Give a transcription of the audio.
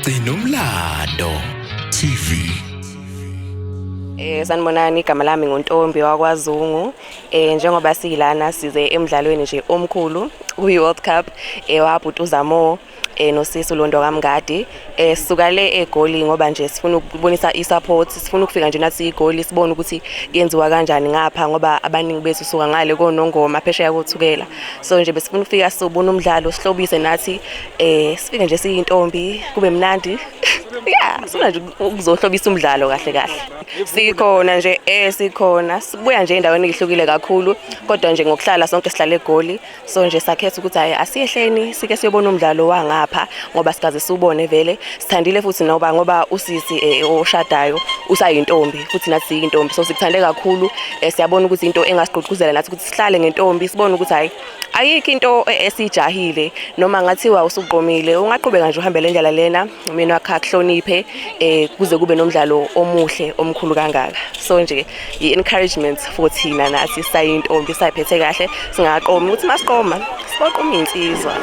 Gcinomlando TV. Sanibonani, igama lami nguNtombi wakwaZungu. Njengoba silana size emdlalweni nje omkhulu kwi World Cup wabhuti uZamo nosisi uLondo kaMngadi. Sisuka le eGoli ngoba nje sifuna ukubonisa i-support, sifuna ukufika nje nathi iGoli sibone ukuthi kuyenziwa kanjani ngapha ngoba abaningi bethu suka ngale koNongoma phesheya koThukela. So nje besifuna ukufika sizobona umdlalo, sihlobise nathi, sifike nje siyintombi kube mnandi. Yeah, sifuna nje ukuzohlobisa umdlalo kahle kahle. Sikhona nje, sikhona. Sibuya nje endaweni ehlukile kakhulu, kodwa nje ngokuhlala sonke sihlale eGoli. So nje sakhetha ukuthi hayi, asiyehleni sike siyobona umdlalo wangapha ngoba sikaze siubone vele. Sithandile futhi noba ngoba usisi oshadayo usayintombi futhi nathi siyintombi, so sikuthande kakhulu. Siyabona ukuthi into engasigqugquzela nathi ukuthi sihlale ngentombi, sibone ukuthi hayi, ayikho into esijahile noma ngathiwa usuqomile, ungaqhubeka nje uhambe le ndlela lena, mina wakhe akuhloniphe, kuze kube nomdlalo omuhle omkhulu kangaka. So nje i-encouragement for thina nathi sayintombi sayiphethe kahle, singaqomi ukuthi masiqoma siboqoma insizwa.